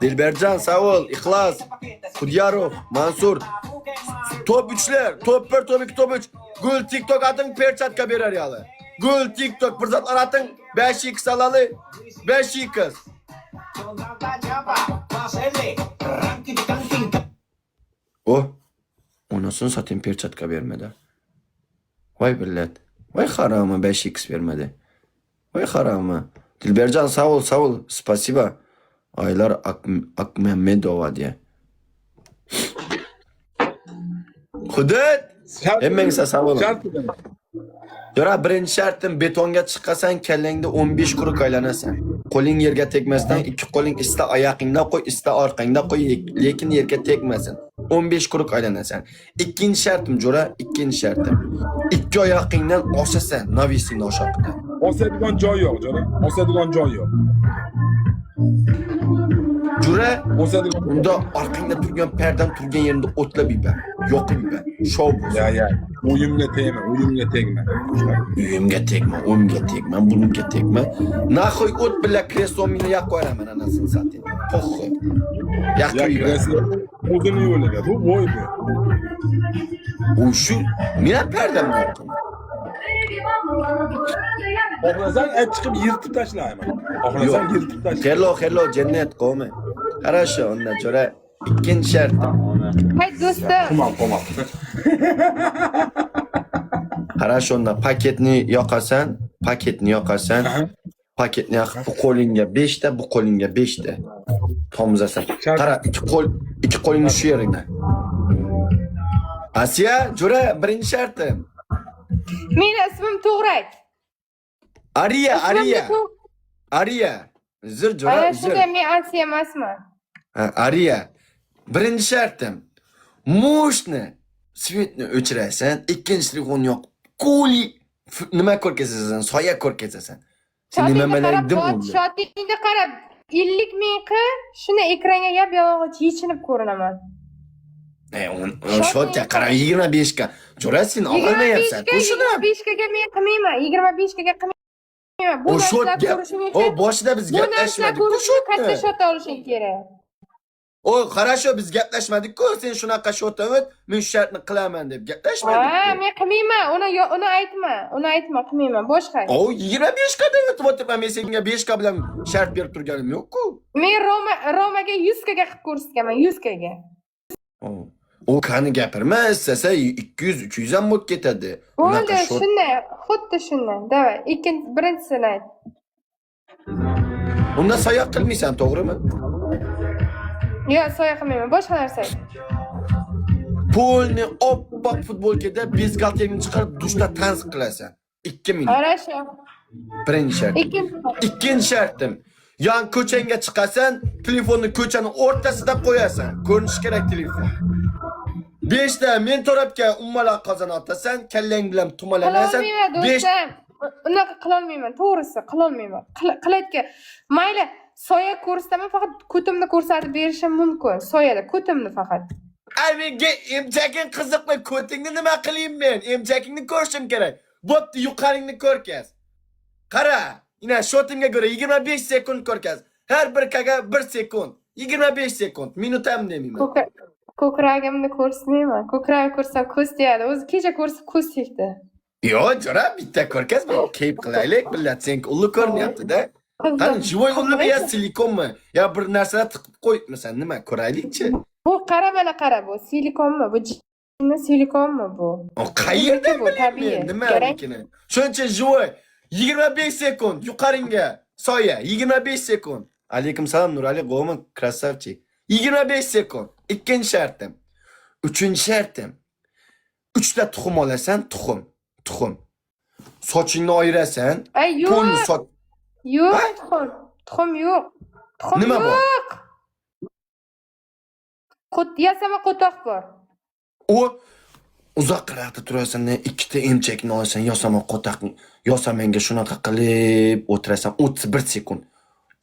Dilberjan, sağ ol. Ixlos, Xudyarov, Mansur. Top 3'ler. Top 1, top 2, top 3. Gul TikTok atın, perçatka berer yalı. Gul TikTok fırsatlar atın. 5x alalı. 5x. Oh. Onasını satayım, perçatka vermedi. Vay millet. Vay haramı, 5x vermedi. Vay haramı. Dilbercan, sağ ol, sağ ol. Spasiba. Aylar Akmehmedova diye. Hudud. Hemmangizga sağ olun. Shart dedim. Yora, birinchi shartim: betonga chiqasan, kallangda 15 quruq aylanasan. Qo'ling yerga tegmasdan, ikki qo'ling ista oyog'ingda qo'y, ista orqangda qo'y, lekin yerga tegmasin. 15 quruq aylanasan. Ikkinchi shartim, jo'ra, ikkinchi shartim. Ikki oyog'ingdan oshasan, навес ingni oshoqida. Osadigan joy yo'q, jo'ra. Osadigan joy yo'q. Jo'ra, Osadigan unda orqangda turgan pardan turgan yerinde o'tlab yubar, yoqib yubar. Shov bo'lsin. Ya ya. Uyimga tegma, uyimga tegma. Uyimga tegma, uyimga tegma, bunimga tegma. Нахуй o't bilan kreslomni yoqib qo'yaman, anasini satayım. Похуй. Ya Yoqib yubar. kreslo o'zini yo'liga. Bu voy bu. U shu men ham pardamni yoqaman. Xohlasang ayt, chiqib yirtib tashlayman. Xohlasang, yirtib tashlayman. Hello, hello, jannat qavmi. Хорошо, unda, jo'ra, ikkinchi shartim. Hay, do'stim. Tamam, tamam. Хорошо, unda paketni yoqasan, paketni yoqasan. Aha. Paketni yoqib, bu qo'lingga 5 ta, bu qo'lingga 5 ta. Tomizasan. Shart. Qara, ikki qo'l, ikki qo'lingni shu yeringda. Asiya, jo'ra, birinchi shartim. Meni ismim to'g'ri ayt. Ariya, Ismimni Ariya. Ariya. Uzr, jo'ra, Ana uzr. shunday, men Asiya emasman. Ha, Ariya. Birinchi shartim. Мощный свет ni o'chirasan, ikkinchi telefonni yoqib, kuli nima ko'rkazasan, soya ko'rkazasan. Sen nima Shotingni qarab, dim bot, o'ldi. shotingni qarab, 50 ming qil, shuni ekranga yap yalang'och yechinib ko'rinaman. E, shotga qara, 25 ga. Jo'ra, sen olmayapsan. 25 Shuni 25 ga men qilmayman, 25 ga qilmayman. Bu o narsalar shotga. ko'rishing O uchun, boshida biz bu narsalar gaplashmadik-ku ko'rish uchun katta shotni. shot olishing kerak. O, хорошо, biz gaplashmadik-ku, sen shunaqa shot o't, men shu shartni qilaman deb Ha, gaplashmadik-ku. men qilmayman, uni aytma, uni aytma, qilmayman, boshqa. O, 25 ga deb o'tib o'tirman, men senga 5 ga bilan shart berib turganim yo'q-ku. Men Romaga 100 ga qilib ko'rsatganman, 100 ga. O qani gapirma, istasa 200, 300 ham bo'lib ketadi. Bo'ldi, Unaqa shot shunday, xuddi shunday. Давай, ikkinchi, birinchisini ayt. Unda soya qilmaysan, to'g'rimi? Yo'q, soya qilmayman, boshqa narsa ayt. Полный oppoq futbolkada бюстгальтер ingni chiqarib, dushda танцы qilasan. 2 minut. Хорошо. Birinchi shart. Ikkinchi. Ikkinchi shartim. Yon ko'changga chiqasan, telefonni ko'chani o'rtasida qo'yasan. Ko'rinishi kerak telefon. 5 ta men to'rabga ummaloq qozon otasan, kallang bilan tumalanasan. Qilolmayman, 5 do'stim. Unaqa qilolmayman, to'g'risi, qilolmayman. Qilayotgan. Mayli, soya ko'rsataman, faqat ko'timni ko'rsatib berishim mumkin. Soyada ko'timni faqat. Ay, menga emchaking qiziqmi? Ko'tingni nima qilayim men? Emchakingni ko'rishim kerak. Bo'pti, yuqaringni ko'rkaz. Qara, ina shotimga ko'ra 25 sekund ko'rkaz. Har bir kaga 1 sekund. 25 sekund. Minut ham demayman. Ko'kragimni ko'rsatmayman. Ko'kragimni ko'rsam, ko'z tegadi. O'zi kecha ko'rsam, ko'z tegdi. Yo'q, jo'ra, bitta ko'rkaz, bir keyf qilaylik, millat sen ulli ko'rinyapti-da. Qani, живой ullimi yo silikonmi? Yo bir narsalar tiqib qo'yibmisan, nima, ko'raylikchi. Bu qara, mana qara, bu silikonmi? Bu jinni silikonmi bu? O qayerdan Bu bilayman tabiiy. men nima Kerak. ekini? Shuncha живой 25 sekund yuqaringga soya, 25 sekund. Alaykum salom, Nurali qo'mi, красавчик. 25 sekund. Ikkinchi shartim. Uchinchi shartim. Uchta tuxum olasan, tuxum, tuxum. Sochingni oyirasan. Ay, yo'q. Polni soch. Yo'q, Ha? tuxum. Tuxum yo'q. Tuxum Nima bor? yo'q. Yasama qo'toq bor. U uzoqroqda turasan, ikkita emchakni olasan, yosama qo'taqni, yosamanga shunaqa qilib o'tirasan 31 sekund.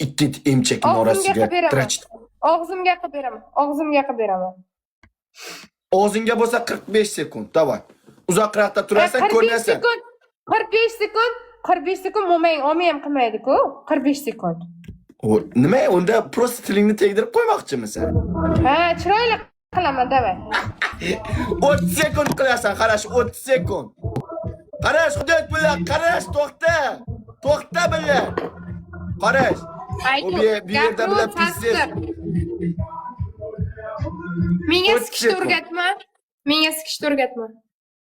Ikkita emchakni Og'zimga orasiga qilib beraman. дрочить. Og'zimga qilib beraman. Og'zimga qilib beraman. Og'zingga bo'lsa, 45 sekund. Давай. Uzoqroqda turasan, 45 ko'rinasan. sekund. 45 sekund. 45 sekund mo'mang olma ham qilmaydi-ku. 45 sekund. O, nima, unda просто tilingni tegdirib qo'ymoqchimisan? Ha, chiroyli qilaman, давай. 30 sekund qilasan, qarash, 30 sekund. Qarash, hudud bilan, qarash, to'xta. To'xta bilan. Qarash. Ayt, U bu yerda bilan пиздец. Menga 30 sikishni sekund. o'rgatma. Menga sikishni o'rgatma.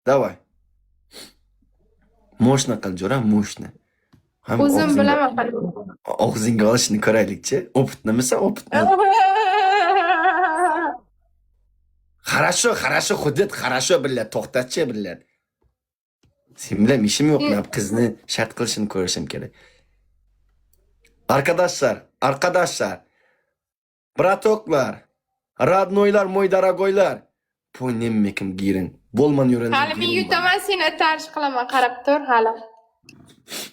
Давай. Мощно qil, jo'ra, мощно. Ham O'zim bilaman qilib. Og'zingga olishni ko'raylikchi. Опытный misan, опытный? Хорошо, хорошо, hudud, хорошо, billah, to'xtatchi, billah. Sen bilan ishim yo'q, men qizni shart qilishini ko'rishim kerak. Arkadaşlar, arkadaşlar, браток lar, родной lar, мой дорогой lar. Kim girin. Bo'lman yo'ralib. Hali men yutaman, seni itarish qilaman, qarab tur hali.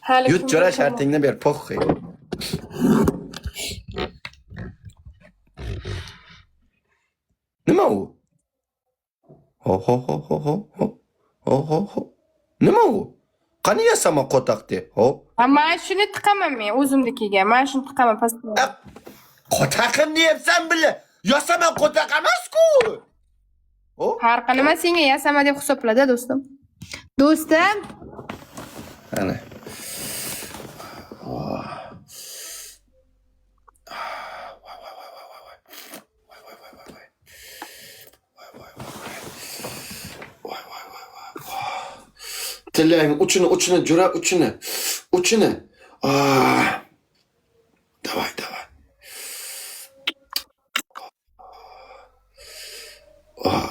Hali Yut kim jo'ra, yutaman. Shartingni ber, похуй. Nima u? Ho ho ho ho ho ho. Ho ho ho. Nima u? Qani yasama qo'taq de. Ho. Ha, mana shuni tiqaman men o'zimnikiga. Mana shuni tiqaman pastga. Qo'taqim deyapsan bile. Yasama qo'taq emas-ku. O? Farqi nima senga yasama deb hisoblada, do'stim. Do'stim, Ana. Voy voy voy voy voy. Voy voy voy voy voy. Voy voy voy voy. Voy voy voy voy. Tillang uchini, uchini, jo'ra, uchini. Uchini. Ah. Давай, давай. Ой,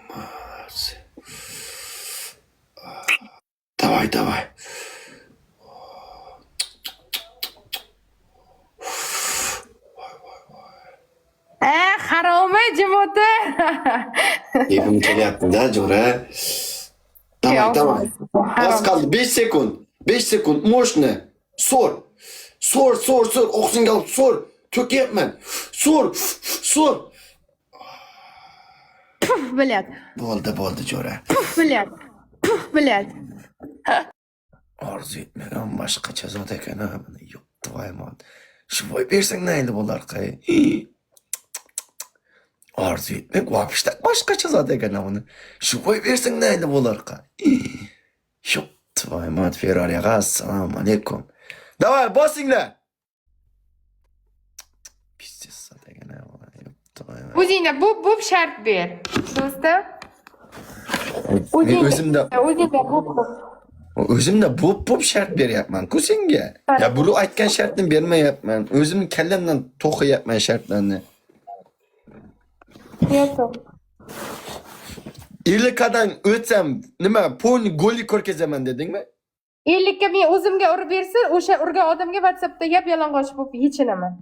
мать. Давай, давай. Haromi jimoti. Yegim kelyapti-da, jo'ra. Давай, давай. Az qoldi. 5 sekund. 5 sekund. Мощно. So'r. So'r, so'r, so'r. Og'zingga olib so'r. To'kyapman. So'r, so'r. Puf, блядь. Bo'ldi, bo'ldi, jo'ra. Puf, блядь. Puf, блядь. Orzu etmagan boshqacha zot ekan, ha, buni. Yo'q, твою мать. Shu voy bersang nayli bo'lar qay. Orzu etmak вообще boshqacha zot ekan, ha, buni. Shu voy bersang nayli bo'lar qay. Yo'q, твою мать, Ferrariga assalomu alaykum. Давай, bosinglar. Пиздец zot ekan, ha, buni. Yo'q, твою мать. O'zingda bu shart ber. Do'stim. Men o'zimda O'zingda bu bu. O'zimda bo'p shart beryapman-ku senga. Ya birov aytgan shartni bermayapman. O'zimni kallamdan to'qiyapman shartlarni. Yo'q. 50 dan o'tsam, nima, полный голый ko'rkazaman dedingmi? 50 ga men o'zimga urib bersin, o'sha urgan odamga WhatsAppda yap yalang'och bo'lib yechinaman.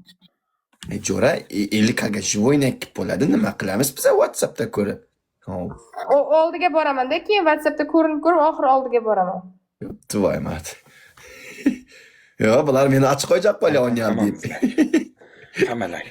E, jo'ra, 50 ga живой bo'ladi, nima qilamiz biz WhatsAppda ko'rib? Hop, O oldiga boraman-da, keyin WhatsAppda ko'rinib ko'rib oxiri oldiga boraman. Твою мать. Yo, bular meni ochib qo'yajak bo'lya, deb. Hammalak.